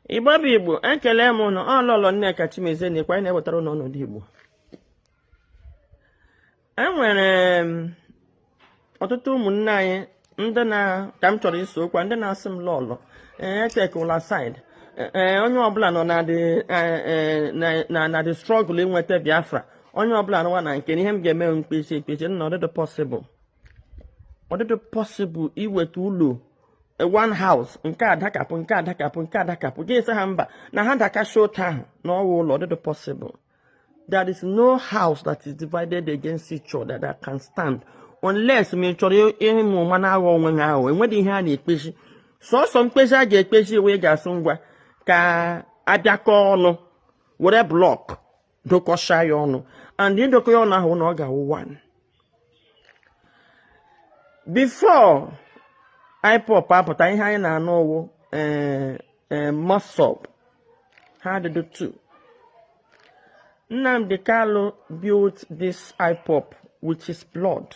Igbo bụ Igbo, ekele m ụnụ. Ọlọlọ Nneka Chimezie na-ekwe anyị na-ewetara ụnụ ọnọdụ Igbo. Enwere m ọtụtụ ụmụnne anyị ndị na ka m chọrọ iso okwu, ndị na-asị m, "Lọlọ, ee, etekụla side." Ee, onye ọbụla nọ na the struggle inweta Biafra, onye ọbụla nọwa na nke ihe m ga-eme mkpezi ekpezi na ọdịdị possible, ọdịdị possible iweta ụlọ one house, nke adakapụ, nke adakapụ, nke adakapụ, ga-esi ha mba na ha dakashi otu ahụ na ọwa ụlọ. Ọdịdị possible. There is no house that is divided against each other that can stand unless ma ị chọrọ ịmụ ụma na-aghọ onwe ha aghụghọ. Enweghị ihe a na-ekpezi, sọsọ mkpezi a ga-ekpezi iwe ga-asụ ngwa ka abịakọ ọnụ were block dokọcha ya ọnụ, and ịdokọ ya ọnụ ahụ na ọ ga-awụ one. Before IPOB apụta, ihe anyị na-anụ ụwụ MASSOB. Ha adịdị two. Nnamdi Kanu built this IPOB with his blood.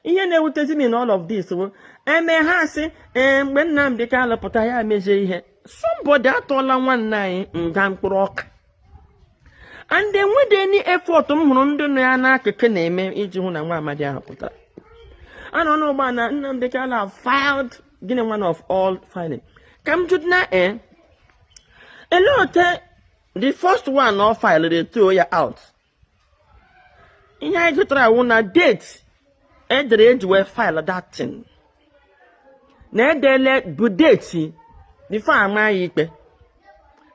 Ihe na-ewutezi m in all of this bụ eme ha sị, ee, mgbe Nnamdi Kanu pụta, ya mezie ihe. Somebody atọọla nwanne anyị nga mkpụrụ ọka, and enweghị any effort m hụrụ ndị nọ ya n'akụkụ na-eme iji hụ na nwa amadi ahụ pụtara. A nọ n'ụgbọ na Nnamdi Kanu filed gịnị, one of all filing ka m jụ na elee otu the first one ọ filed throw ya out. Ihe anyị jụtara awụ na date edere eji wee file that thing na edele bụ date before ama ya ikpe.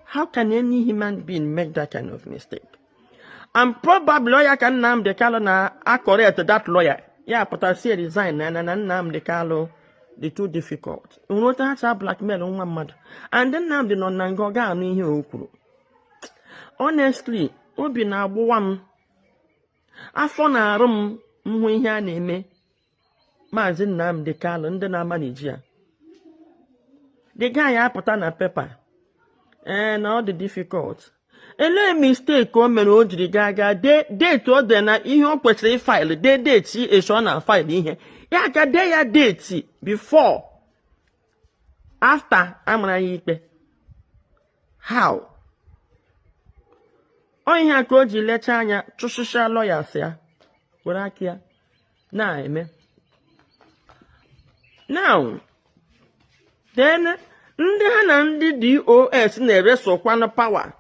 How can any human being make that kind of mistake? And probably lawyer ka Nnamdi Kanu na correct that lawyer ya pụta si resign na Nnamdi Kanu dị too difficult. Nwere otu ha cha blackmail nwa mmadụ, and Nnamdi nọ na nga, ọ ga-anụ ihe o kwuru. Honestly, obi na-agbụwa m, afọ na-arụ m nhụ ihe a na-eme Maazị Nnamdi Kanu. Ndị na-ama Naijiria, the guy apụta na paper, ee, na ọ dị difficult. Elee mistake o mere o jiri gaa dee date o dee na ihe o kwesịrị ịfile, dee date esi ọ na file ihe ya ga dee ya date before, after amara ya ikpe? How? Ọ ihe a ka o ji lechaa anya chụsịsịa lawyers ya were aka ya na-eme. Now then, ndị ha na ndị DOS na-eresokwanụ power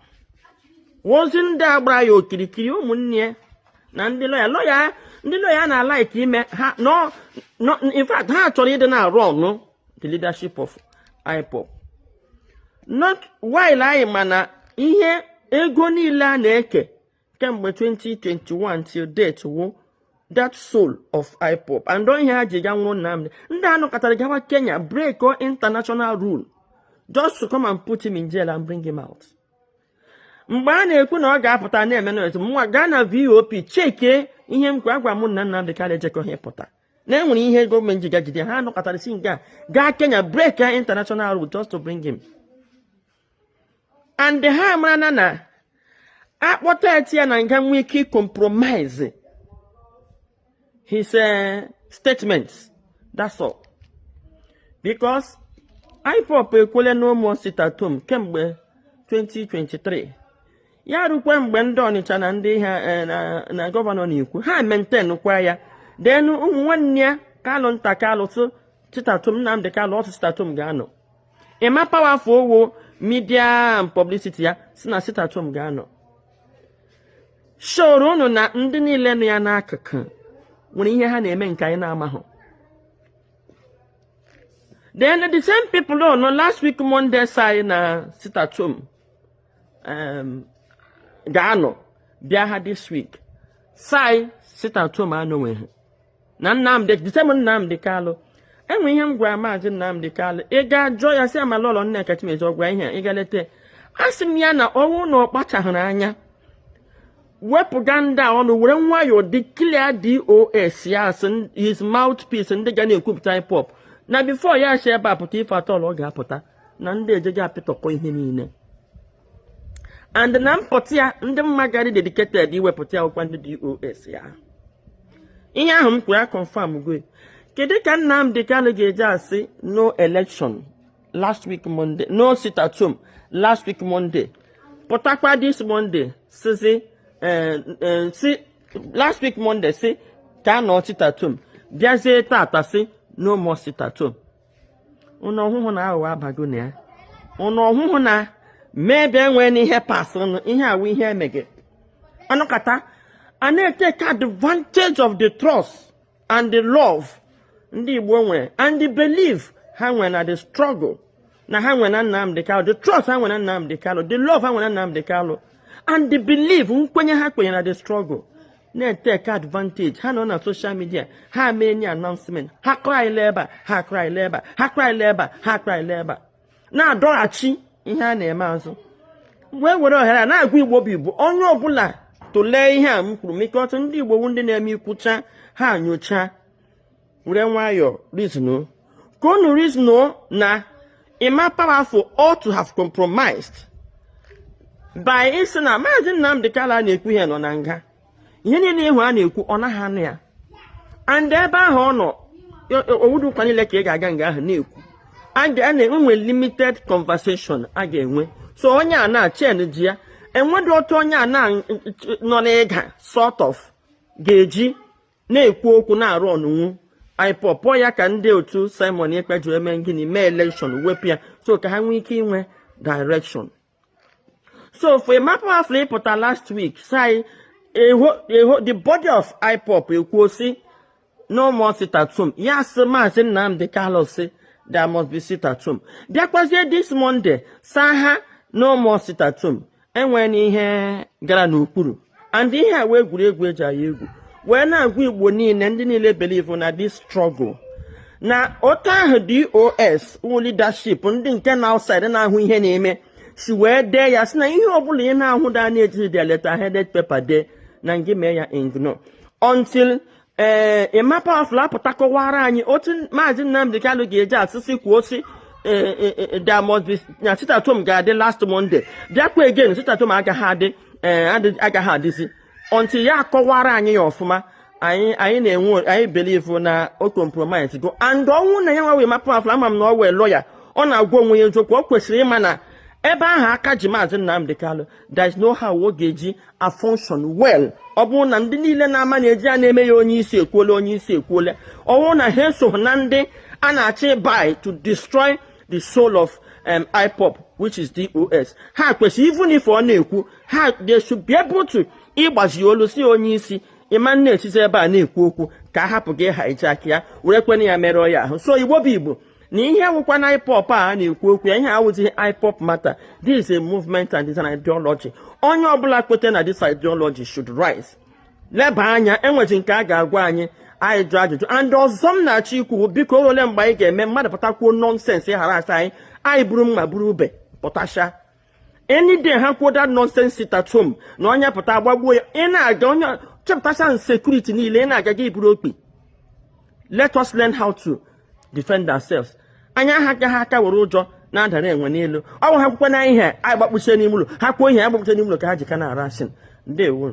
wozi ndị a gbara ya okirikiri, ụmụnne ya na ndị lọya lọya, ndị lọya na-alike ime ha no, no. In fact, ha chọrọ ịdị na-arụ ọnụ the leadership of IPOB, not while anyị mana ihe ego niile a na-eke kemgbe 2021 till date wụ that soul of IPOB, and ihe ha ji ga nwụrụ Nnamdi. Ndị a nọkọtara gawa Kenya, break all international rule just to come and put him in jail and bring him out. Mgbe a na-ekwu na ọ ga-apụta na-eme noise, mwa gaa na VOP cheke ihe m kwa agwa m na Nnamdi Kanu ejekọghị pụta na enwere ihe gọọmenti ji gagide ha. Nọkọtara si nke a gaa Kenya, break ya international rule just to bring him, and ha mara na akpọta eti ya na nga nwee ike compromise his statements. That's all, because IPOB ekwele no more sit at home kemgbe 2023. Ya rukwe mgbe ndị Ọnịcha na ndị ha na governor na-ekwu ha maintain kwa ya. Then ụmụ nwanne ya Kalụ nta Kalụ tụ sit at home, Nnamdi Kalụ ọtụ sit at home ga-anọ. Ịma powerful owo media and publicity ya si na sit at home ga-anọ shoro unu na ndị niile nọ ya n'akụkụ nwere ihe ha na-eme nke anyị na-amahụ. Then the same people nọ last week Monday si na sit at home ga-anọ, bịa ha this week si sit at home anọnweghị na Nnamdi, the same Nnamdi Kalụ. Enwe ihe m gwara Maazị Nnamdi Kalụ, ị ga jụọ ya sị amalụlọ Nneka Chimezie ọ gwa ihe ị ga leta. A sị m ya na ọnwụ na ọ kpachahụrụ anya wepụga ndị a ọnụ, were nwayọọ declare DOS ya as his mouthpiece, ndị ga na-ekwupụta IPOB, na before ya si ebe a pụta, ife atọl ọ ga-apụta na ndị ejeje apịtọkọ ihe niile, and na mpụta ya, ndị mma garị dedicated iwepụta ya akwụkwọ ndị DOS ya. Ihe ahụ m kwuru ya confirm go. Kedu ka Nnamdi Kanu ga-eji asị no election? last week Monday, no sit at home last week Monday, pụtakwa this Monday sizi si last week Monday si ka a nọ sit at home, bịazie tata si no more sit at home. Unu ọhụhụ na aghụghọ abago na ya. Unu ọhụhụ na mebe enwee n'ihe pasịrị ihe awụ ihe emege anọkata a na-etake advantage of the trust and the love ndị Igbo nwere and the belief ha nwere na the struggle na ha nwere na Nnamdi Kanu, the trust ha nwere na Nnamdi Kanu, the love ha nwere na Nnamdi Kanu and the belief, nkwenye ha kwenyere na the struggle, na-etake advantage. Ha nọ na social media, ha mee nye announcement, ha kraịla ebe a, ha kraịla ebe a, ha kraịla ebe a, ha kraịla ebe a, na-adọghachi ihe a na-eme azụ, wee were ohere a na-agwa Igbo bụ Igbo, onye ọbụla tụlee ihe a m kwuru, maka ọtụ ndị Igbo wu ndị na-eme ikwucha ha nyocha were nwayọọ reason, ka unu reason na Emma Powerful ought to have compromised by ịsị na Maazị Nnamdi Kanu a na-ekwu ihe nọ na nga, ihe niile ịhụ a na-ekwu ọ naghị anụ ya, and ebe ahụ ọ nọ owudu ụkwa niile ka ị ga-aga nga ahụ na-ekwu a na-enwe limited conversation a ga-enwe. So onye a na chen ji ya enwedị otu onye a na nọ n'ịga sort of ga-eji na-ekwu okwu na-arụ ọnụnwu IPOB pụọ ya ka ndị otu Simon Ekpa ji eme gịnị, mee election wepụ ya, so ka ha nwee ike inwe direction. So for Emma Powerful ịpụta last week say eho the body of IPOB ekwuo si no more sit at home, ya sị Maazị Nnamdi Kanu sị there must be sit at home, bịakwazie this Monday saa ha no more sit at home, enwee n'ihe gara n'okpuru and ihe a wee egwuregwu eji aya egwu, wee na-agwa Igbo niile, ndị niile believe na this struggle, na otu ahụ DOS wụ leadership, ndị nke na outside na-ahụ ihe na-eme si wee dee ya, si na ihe ọbụla ị na-ahụ da na-ejighị their letter headed paper dee na ngị mee ya ignore until ee Emma Powerful apụta kọwara anyị otu Maazị Nnamdi Kanu ga-eji asịsị kwuo si there must be na sit at home ga-adị last Monday, bịakwa again sit at home agaghị adị, agaghị adịzi until ya akọwara anyị ya ọfụma. Anyị na-enwe, anyị believe na o compromise go and ọnwụ na ya nwa wee Emma Powerful. Ama m na ọ wee lawyer, ọ na-agwa onwe ya eziokwu. Ọ kwesịrị ịma na ebe ahụ aka ji Maazị Nnamdi Kanu, there is no how ọ ga-eji a function well. Ọ bụrụ na ndị niile na-ama na-eji a na-eme ya onye isi ekwuola, onye isi ekwuola, ọ bụrụ na ha eso na ndị a na-achọ by to destroy the soul of IPOB, which is DOS, ha kwesịrị, even if ọ na-ekwu ha, they should be able to ịgbazi olu si onye isi ịma na-echizi ebe a na-ekwu okwu ka a hapụ gị hijack ya were kwene ya merụọ ya ahụ. So Igbo bụ Igbo na ihe wụkwa na IPOB a na-ekwu okwu ya, ihe awụzighị IPOB matter. This is a movement and is an ideology. Onye ọbụla kwete na this ideology should rise. Leba anya, enwezi nke a ga-agwa anyị, anyị jụọ ajụjụ. And ọzọ m na-achọ ikwu, biko, ole mgbe anyị ga-eme mmadụ pụtakwuo nonsense ghara asa anyị, anyị buru mma buru ube pụtasha. Any day ha kwuo that nonsense sit at home na onye pụta gbagbuo ya, ị na-aga onye chepụtasha security niile, ị na-aga gị buru okpi. Let us learn how to defend ourselves. Anyị agaghị aka were ụjọ na-adara enwe n'elu. Ọ bụ ha kwukwe na ihe anyị gbakpuchie n'ime ụlọ, ha kwuo ihe anyị gbakpuchie n'ime ụlọ ka ha ji ka na-ara asị. Ndewo.